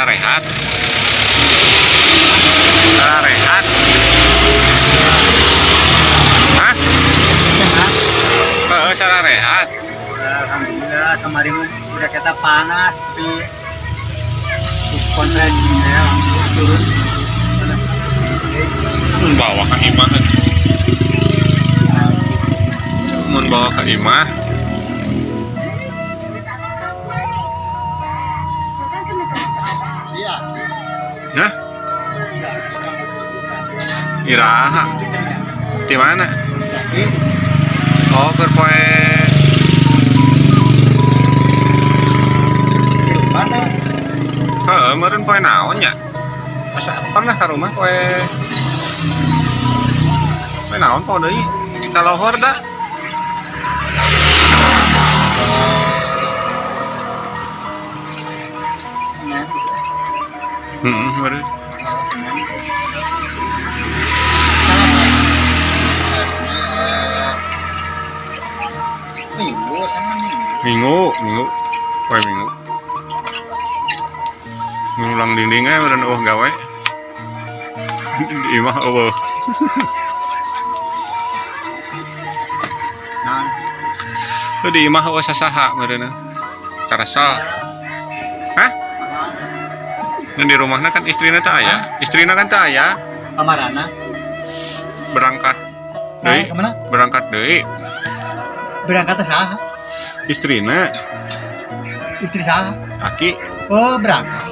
Sararehat. Sararehat. Hah? Sehat. Heeh, sararehat. Alhamdulillah, kemarin udah kita panas, tapi kontraksinya langsung turun. Mun bawa ka imah. Mun bawa ka imah. Siap. Nah, iraha. Di mana? Oh, keur poe. Heeh, meureun poe naon nya? Masa pernah ka rumah poe poe naon poe deui? Kalohor da. Heeh, meureun. Minggu, sana minggu. Minggu, minggu. Poe minggu. Ngulang dinding we meureun eueuh gawe. Di imah eueuh. Nah, Di imah eueuh sasaha meureun. Karasa. Hah? Dan di rumahna kan istrina teh aya. Istrina kan teh aya. Kamarana? Berangkat deui. Nah, kemana? Berangkat deui. Berangkat saha? Istrina. Istri saha? Aki. Oh, berangkat.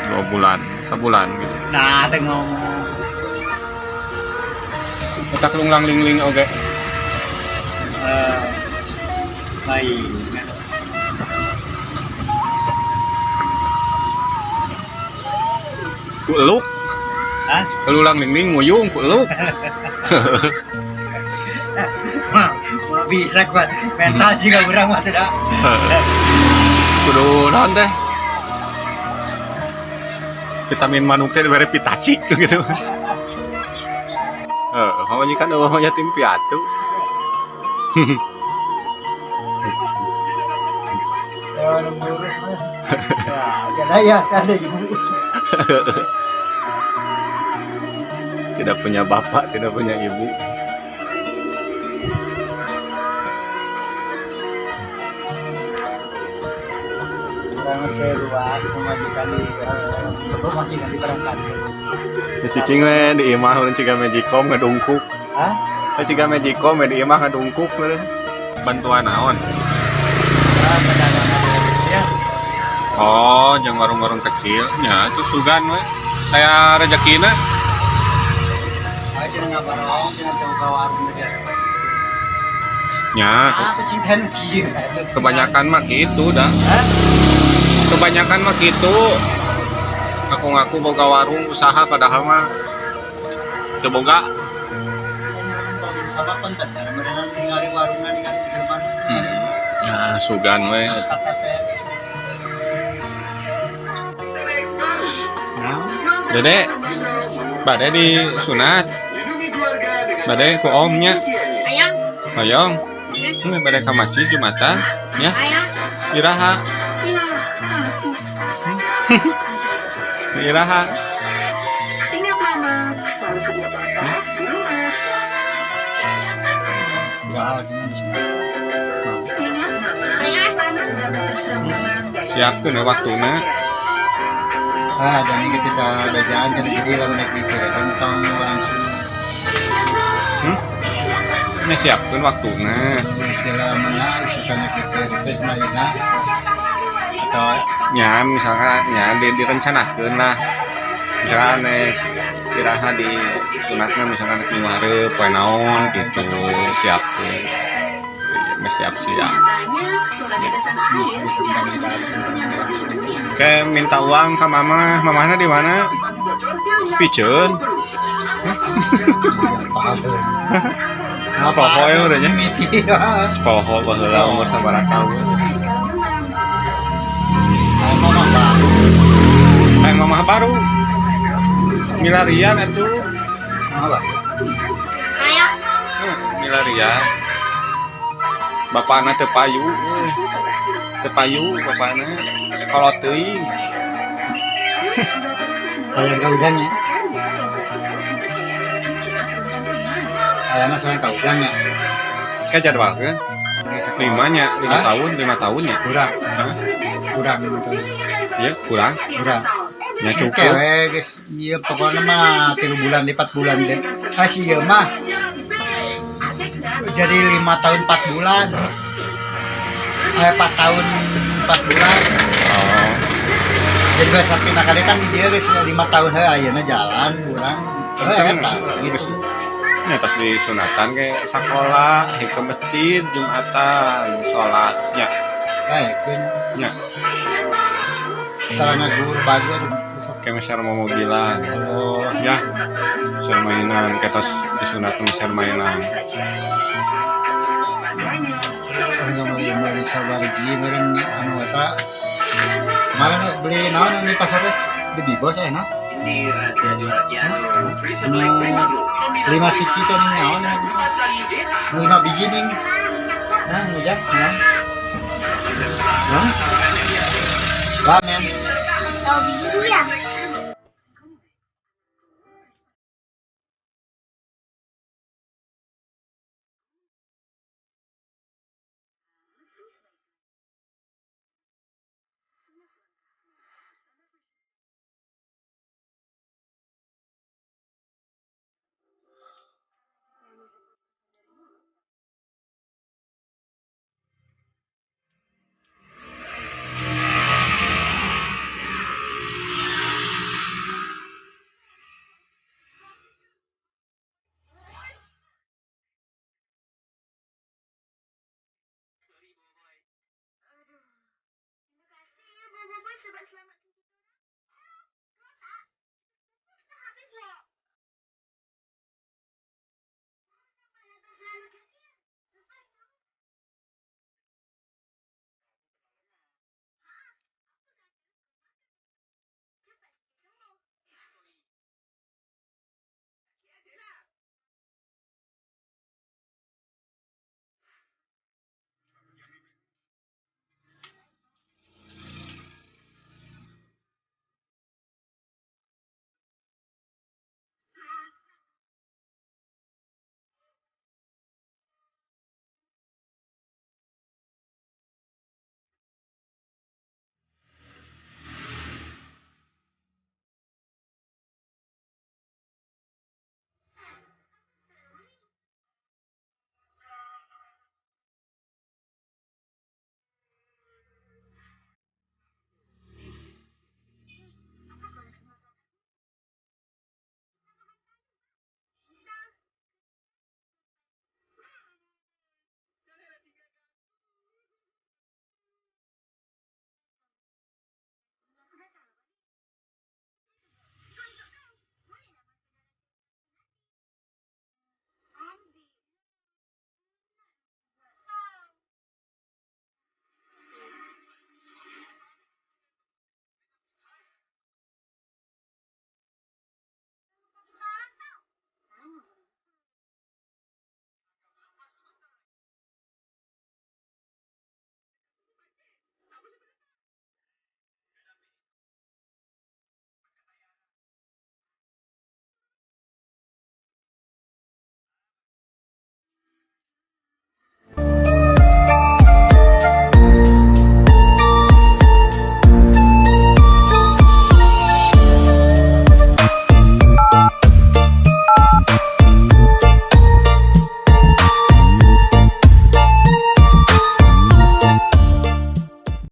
2 bulan, sebulan gitu. Nah, teh ngomong. Otak lunglang ling-ling oge. Baik. Ku eluk. Hah? Lulang ling-ling nguyung ku eluk. Mah, bisa kuat. Mental juga urang mah tidak. Kudu naon teh? Vitamin manuk teh dibere pitaci gitu. Heeh, pamajikan eueuh mah yatim piatu. Ya, ya, ada ibu. Tidak punya bapak, tidak punya ibu. Urang teh luas pamajikan di pamajikan di berangkat. Cicing we di imah urang ciga magicom ngadungkuk. Hah? Ciga magicom we di imah ngadungkuk we. Bantuan naon? Ah, pedagang ya. Oh, jeung warung-warung kecil nya itu sugan we. Kayak rezekina. Ah, cenah ngabarong, cenah teh buka warung di biasa. Nya, Aku cinta nu kieu. Kebanyakan mah gitu dah. Hah? Kebanyakan mah gitu. Ngaku-ngaku boga warung usaha padahal mah teu boga. Sama konten cara meureunan ningali warungna, ningali di depan. Nah, sugan we. KTP. Dede, bade di sunat. Bade ku omnya. Ayang. Hoyong. Bade ka masjid Jumatan ya. Ayang. Iraha. Iraha. Ingat mama, selalu sedia papa di rumah. Segala sini di sini. Ingat mama, Ayang. anak berangkat bersama mama dari Siapkeun we waktuna. Ah, jadi kita bejaan jadi lamun naik di tong langsung. Ini siapkeun waktuna. Istilah mana suka naik di terus naikna atau Nya misalkan nya direncanakeun lah. Misalkan nek iraha di sunatna, misalkan nek minggu hareup poe naon gitu, siapkeun. Iya, siap-siap. Kayak minta uang ke mama, mamahnya di mana? Piceun. Apa? Poho ya udah nya. Mimiti. Poho baheula umur sabaraha tahun. Ay, mama baru. Kayak mamah baru. Milarian atuh. Mama baru. Ayang. Milarian. Bapakna teu payu. Teu payu bapakna. Sekolah teuing. Sayang ka Ujang ya. Ayana sayang ka Ujang ya. Kan jadwalkeun limanya, lima Hah? tahun, 5 tahun ya. Kurang, Hah? Kurang gitu. Ya, kurang. Kurang. Ya cukup. Kewe guys, iya pokoknya mah 3 bulan, 4 bulan deh. Ah sih iya mah. Jadi 5 tahun 4 bulan. Eh 4 tahun 4 bulan. Oh, Jadi bahasa pindah kali kan di dia guys 5 tahun he ayeuna jalan urang. Heuh eta gitu. Ini atas di sunatan kayak sekolah, ke masjid, Jumatan, sholatnya. Kayak keun. Ya. Tara ngagur bagus sok Kayak share mau mobilan. Telur. Ya, share mainan, kayak tos di sunatan share mainan. Anu meuli meuli sabariji meureun anu eta. Kemarin teh beli naon di pasar teh? Beli bos eh naon? Anu lima siki teh ning naon? Nu 5 biji ning. Nah, ujang naon? Hah? Rame.